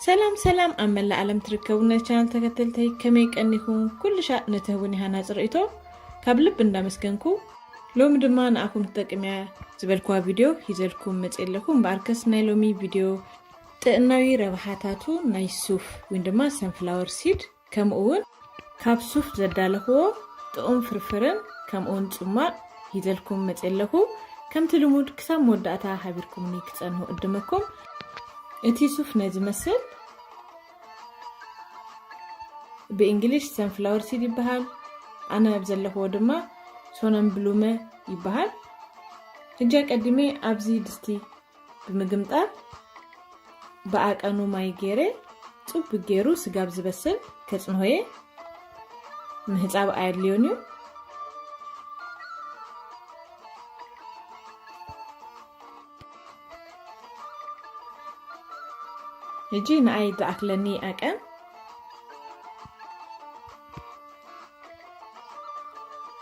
ሰላም ሰላም፣ ኣብ መላእ ዓለም ትርከቡ ናይ ቻናል ተከተልተይ፣ ከመይ ቀኒኹም? ኩሉ ሻዕ ንትህቡኒ ሃናፂ ርእይቶ ካብ ልቢ እንዳመስገንኩ፣ ሎሚ ድማ ንኣኹም ትጠቅም እያ ዝበልኩዋ ቪድዮ ሂዘልኩም መፅእ ኣለኹ። እምበኣርከስ ናይ ሎሚ ቪድዮ ጥዕናዊ ረብሓታቱ ናይ ሱፍ ወይ ድማ ሰንፍላወር ሲድ፣ ከምኡ እውን ካብ ሱፍ ዘዳለኽዎ ጥዑም ፍርፍርን ከምኡ እውን ጽማቕ ሂዘልኩም መፅእ ኣለኹ። ከምቲ ልሙድ ክሳብ መወዳእታ ሃቢርኩምኒ ክጸንሁ እድመኩም። እቲ ሱፍ ነዚ መስል ብእንግሊሽ ሰንፍላወር ሲድ ይበሃል። ኣነ ኣብ ዘለኽዎ ድማ ሶነን ብሉመ ይበሃል። ሕጂ ኣቀዲመ ኣብዚ ድስቲ ብምግምጣል ብኣቀኑ ማይ ገይረ ጽቡቅ ገይሩ ስጋብ ዝበስል ከጽንሆ እየ። ምህጻብ ኣየድልዮን እዩ። ሕጂ ንኣይ ዝኣክለኒ ኣቀን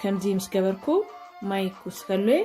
ከምዚ ምስ ገበርኩ ማይ ክውስኸሉ እየ።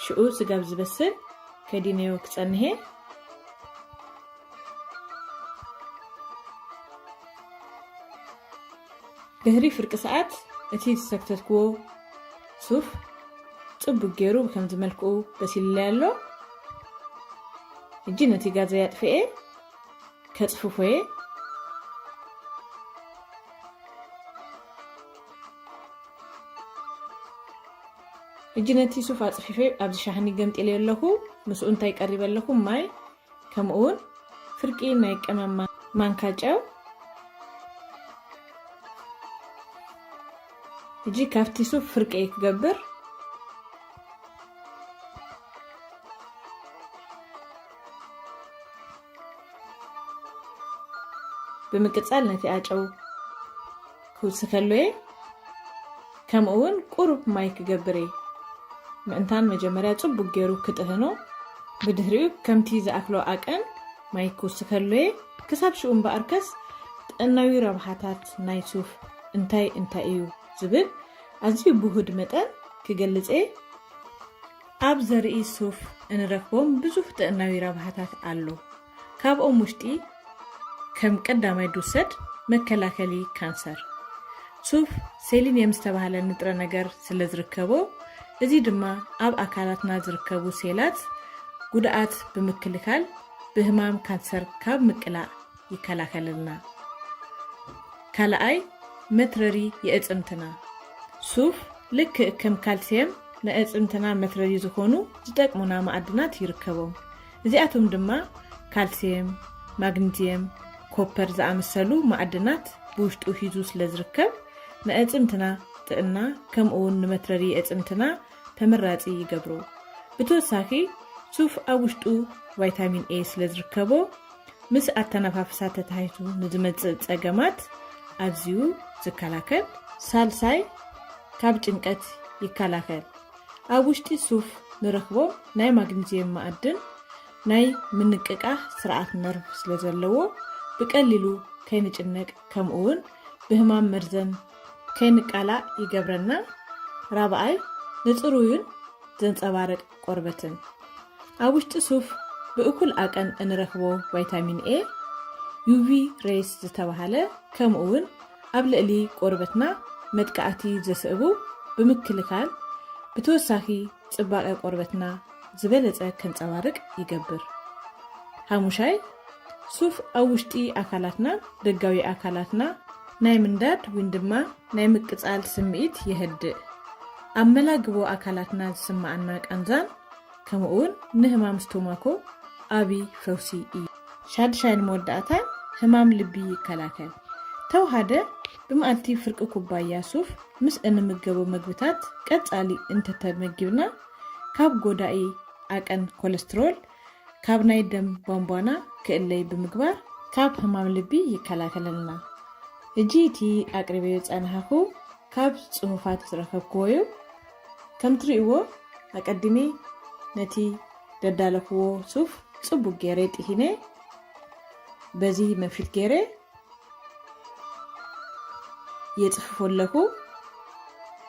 ሽዑ ስጋብ ዝበስል ከዲነዮ ክጸንሄ። ድሕሪ ፍርቂ ሰዓት እቲ ዝሰክተትክዎ ሱፍ ጽቡቅ ገይሩ ብከምዚ መልክኡ በሲልለይ ኣሎ። ሕጂ ነቲ ጋዘይ ኣጥፍኤ ከጽፍፎ እየ። ሕጂ ነቲ ሱፍ ኣጽፊፈ ኣብዚ ሻህኒ ገምጢለ ኣለኹ። ምስኡ እንታይ ቀሪበ ኣለኹ? ማይ፣ ከምኡ እውን ፍርቂ ናይ ቀመም ማ-፣ ማንካ ጨው። ሕጂ ካብቲ ሱፍ ፍርቂ እየ ክገብር። ብምቅጻል ነቲ ኣጨው ክውስኸሉ እየ። ከምኡ እውን ቁሩብ ማይ ክገብር እየ። ምእንታን መጀመርያ ጽቡቅ ገይሩ ክጥህኖ፣ ብድሕሪኡ ከምቲ ዝኣክሎ ኣቀን ማይ ክውስኸሉ እየ። ክሳብ ሽኡ እምበኣርከስ ጥዕናዊ ረብሓታት ናይ ሱፍ እንታይ እንታይ እዩ ዝብል ኣዝዩ ብውሁድ መጠን ክገልጽ እየ። ኣብ ዘርኢ ሱፍ እንረኽቦም ብዙሕ ጥዕናዊ ረብሓታት ኣሎ። ካብኦም ውሽጢ ከም ቀዳማይ ድውሰድ መከላኸሊ ካንሰር። ሱፍ ሴሊንየም ዝተባህለ ንጥረ ነገር ስለ ዝርከቦ፣ እዚ ድማ ኣብ ኣካላትና ዝርከቡ ሴላት ጉድኣት ብምክልኻል ብህማም ካንሰር ካብ ምቅላዕ ይከላኸለልና። ካልኣይ፣ መትረሪ የእጽምትና። ሱፍ ልክእ ከም ካልሲየም ንእጽምትና መትረሪ ዝኾኑ ዝጠቅሙና ማዕድናት ይርከቦም። እዚኣቶም ድማ ካልሲየም፣ ማግኒዝየም፣ ኮፐር ዝኣመሰሉ ማዕድናት ብውሽጡ ሒዙ ስለ ዝርከብ፣ ንእጽምትና ጥዕና ከምኡ እውን ንመትረሪ የእጽምትና ተመራጺ ይገብሮ። ብተወሳኺ፣ ሱፍ ኣብ ውሽጡ ቫይታሚን ኤ ስለ ዝርከቦ፣ ምስ ኣተነፋፍሳ ተታሒዙ ንዝመጽእ ጸገማት ኣዝዩ ዝከላከል። ሳልሳይ፣ ካብ ጭንቀት ይከላከል። ኣብ ውሽጢ ሱፍ ንረኽቦ ናይ ማግኒዝየም ማዕድን ናይ ምንቅቃሕ ስርዓት ነርቭ ስለ ዘለዎ፣ ብቀሊሉ ከይንጭነቅ፣ ከምኡ እውን ብህማም መርዘን ከይንቃላዕ ይገብረና። ራብኣይ፣ ንጽሩይን ዘንጸባርቕ ቆርበትን። ኣብ ውሽጢ ሱፍ ብእኩል ኣቀን እንረኽቦ ቫይታሚን ኤ፣ ዩ ቪ ሬይስ ዝተባህለ፣ ከምኡ እውን ኣብ ልዕሊ ቆርበትና መጥቃዕቲ ዘስዕቡ ብምክልኻል፣ ብተወሳኺ ጽባቐ ቆርበትና ዝበለጸ ከንጸባርቕ ይገብር። ሓሙሻይ፣ ሱፍ ኣብ ውሽጢ ኣካላትና፣ ደጋዊ ኣካላትና ናይ ምንዳድ ወይ ድማ ናይ ምቅጻል ስምዒት የህድእ። ኣብ መላግቦ ኣካላትና ዝስምዓና ቃንዛን ከምኡውን ንህማም ስቶማኮ ዓቢ ፈውሲ እዩ። ሻድሻይን መወዳእታን፣ ህማም ልቢ ይከላከል። ተውሃደ ብመዓልቲ ፍርቂ ኩባያ ሱፍ ምስ እንምገቦ መግብታት ቀጻሊ እንተተመጊብና፣ ካብ ጎዳኢ ኣቀን ኮለስትሮል ካብ ናይ ደም ቧንቧና ክእለይ ብምግባር ካብ ህማም ልቢ ይከላከለልና። ሕጂ እቲ ኣቅሪበዮ ጸናሕኹ ካብ ጽሑፋት ዝረኸብክዎ እዩ። ከም ትርእይዎ፣ ኣቀዲመ ነቲ ዘዳለኽዎ ሱፍ ጽቡቅ ገይረ ጥሂነ፣ በዚ መፊት ገይረ የጽፍፎ ኣለኹ።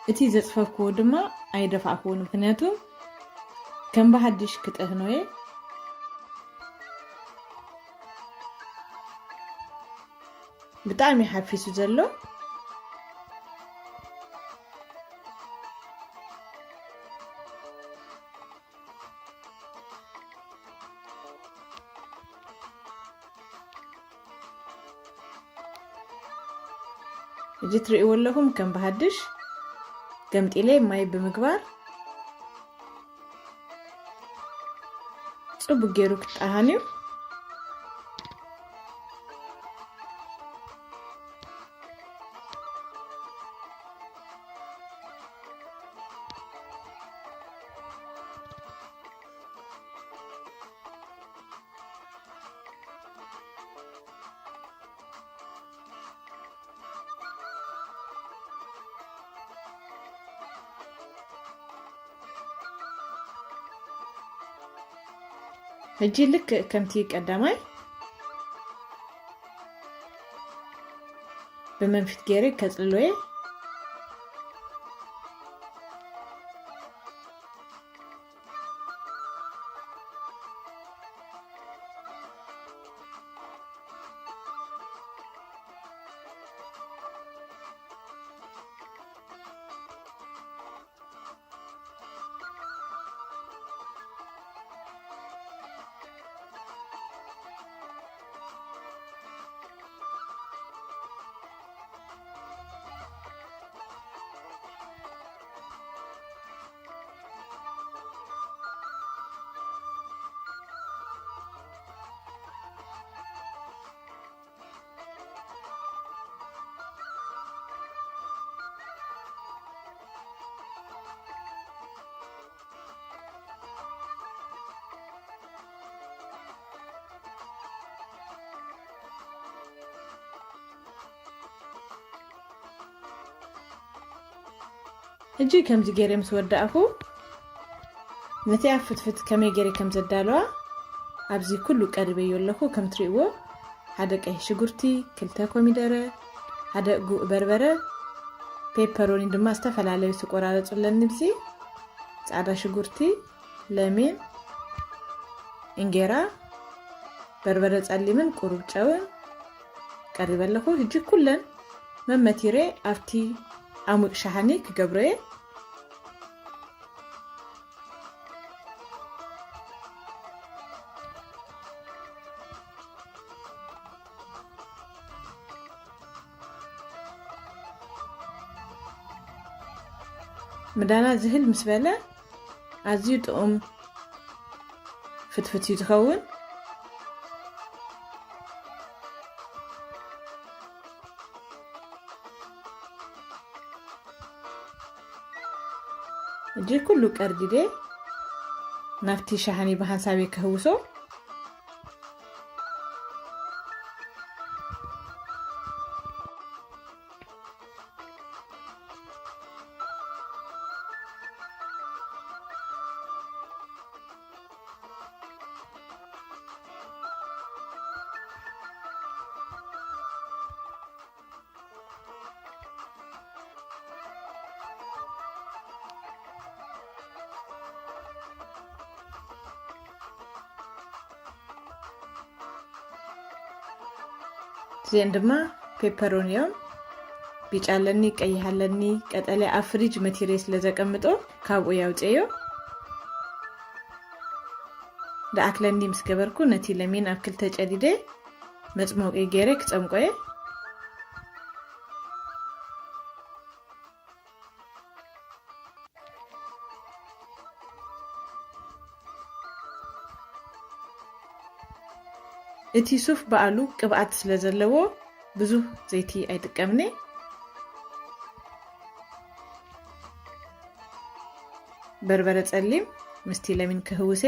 እቲ ዘጽፈፍክዎ ድማ ኣይደፋእክዎን፣ ምኽንያቱ ከም ብሃድሽ ክጠህኖ እየ። ብጣዕሚ ሓፊሱ ዘሎ። እዚ ትርእይዎ ኣለኹም ከም ብሃድሽ ገምጢለ ማይ ብምግባር ጽቡቅ ገይሩ ክጠሃን እዩ። ሕጂ ልክእ ከምቲ ቀዳማይ ብመንፊት ገይረ ከጽልሎ እየ። ሕጂ ከምዚ ገይረ ምስ ወዳእኹ፣ ነቲ ኣብ ፍትፍት ከመይ ገይረ ከም ዘዳለዋ ኣብዚ ኩሉ ቀሪበዮ ኣለኹ። ከም ትርእይዎ፣ ሓደ ቀይሕ ሽጉርቲ፣ ክልተ ኮሚደረ፣ ሓደ ጉእ በርበረ፣ ፔፐሮኒ ድማ ዝተፈላለዩ ዝተቆራረጹ ኣለኒ። ኣብዚ ጻዕዳ ሽጉርቲ፣ ለሚን፣ እንጌራ፣ በርበረ ጸሊምን ቁሩብ ጨውን ቀሪበ ኣለኹ። ሕጂ ኩለን መመቲረ ኣብቲ ዓሙቕ ሸሓኒ ክገብሮ እየ። ምዳና ዝህል ምስ በለ ኣዝዩ ጥዑም ፍትፍት እዩ ዝኸውን። እጂ ኩሉ ቀርዲደ ናብቲ ሻሃኒ ብሓንሳብ ከህውሶ። እዚአን ድማ ፔፐሮኒ እዮም። ቢጫ ኣለኒ፣ ቀይሕ ኣለኒ፣ ቀጠልያ ኣብ ፍሪጅ መቲረ ስለ ዘቀምጦ ካብኡ ያውፅኤዮ። ደኣክለኒ ምስ ገበርኩ ነቲ ለሚን ኣብ ክልተ ጨዲደ መፅሞቂ ገይረ ክፀምቆ እየ። እቲ ሱፍ በኣሉ ቅብኣት ስለ ዘለዎ ብዙህ ዘይቲ ኣይጥቀምኒ። በርበረ ጸሊም ምስቲ ለሚን ክህውሴ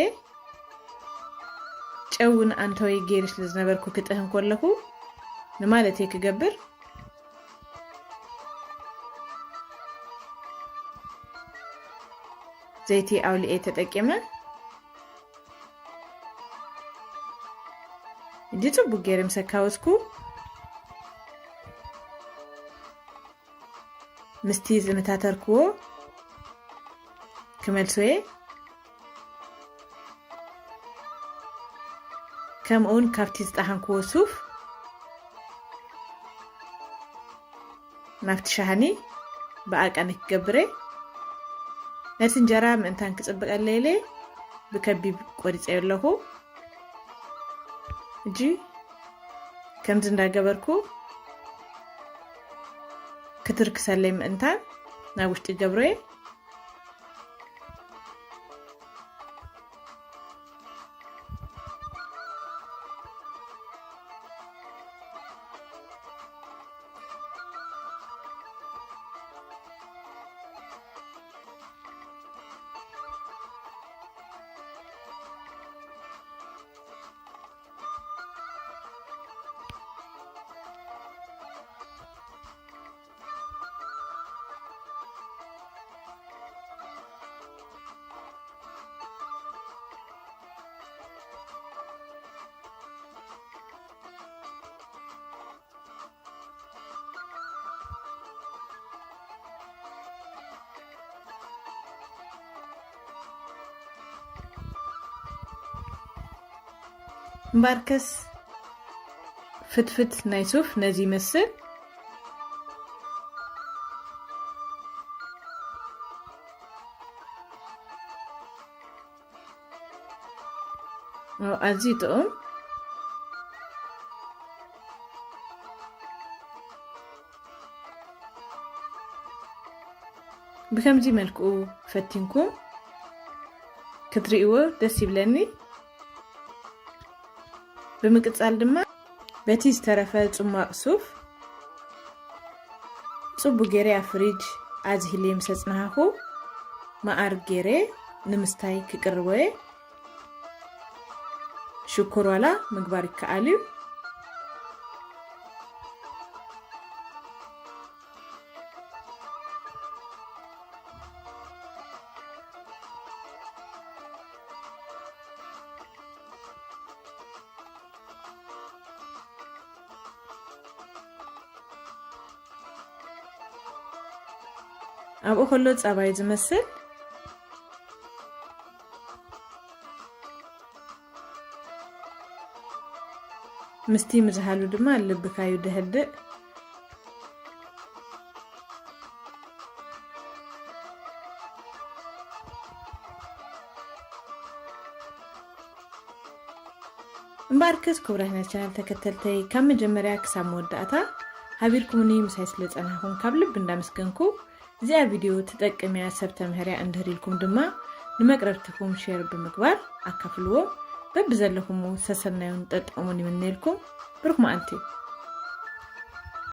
ጨውን ኣንተወይ ገይሩ ስለ ዝነበርኩ ክጥህን ከለኹ ንማለተይ ክገብር ዘይቲ ኣውሊኤ ተጠቂመ። እጂ ጽቡቅ ገይረ ምስ ኣካወስኩ ምስቲ ዝመታተርክዎ ክመልሶ እየ። ከምኡውን ካብቲ ዝጠሓንክዎ ሱፍ ናብቲ ሻህኒ ብኣቃኒ ክገብር እየ። ነቲ እንጀራ ምእንታን ክጽብቀለይ ኢለ ብከቢብ ቆሪጸዮ ኣለኹ። ሕጂ ከምዚ እንዳገበርኩ ክትርክሰለይ ምእንታን ናብ ውሽጢ ገብሮ እየ። እምበኣርከስ ፍትፍት ናይ ሱፍ ነዚ ይመስል። ኣዝዩ ጥዑም። ብከምዚ መልክኡ ፈቲንኩም ክትርእይዎ ደስ ይብለኒ። ብምቅጻል ድማ በቲ ዝተረፈ ጽሟቕ ሱፍ ጽቡቅ ገይረ ኣብ ፍሪጅ ኣዝሂለ ምስ ኣጽናሃኹ፣ መኣር ገይረ ንምስታይ ክቅርቦ እየ። ሽኮር ዋላ ምግባር ይከኣል እዩ። ኣብኡ ከሎ ጸባይ ዝመስል፣ ምስቲ ምዝሃሉ ድማ ልብካዩ ደህድእ። እምበኣርከስ ክቡራት ናይ ቻናል ተከተልተይ፣ ካብ መጀመርያ ክሳብ መወዳእታ ሃቢርኩምኒ ምሳይ ስለ ጸናሕኩም ካብ ልቢ እንዳመስገንኩ፣ እዚኣ ቪድዮ ትጠቅም እያ፣ ሰብ ተምህር እያ እንድህር ኢልኩም ድማ ንመቅረብትኩም ሼር ብምግባር ኣካፍልዎም። በብዘለኹሞ ሰሰናዩን ጠጠሙን ይምነየልኩም። ብሩኽ መዓልቲ።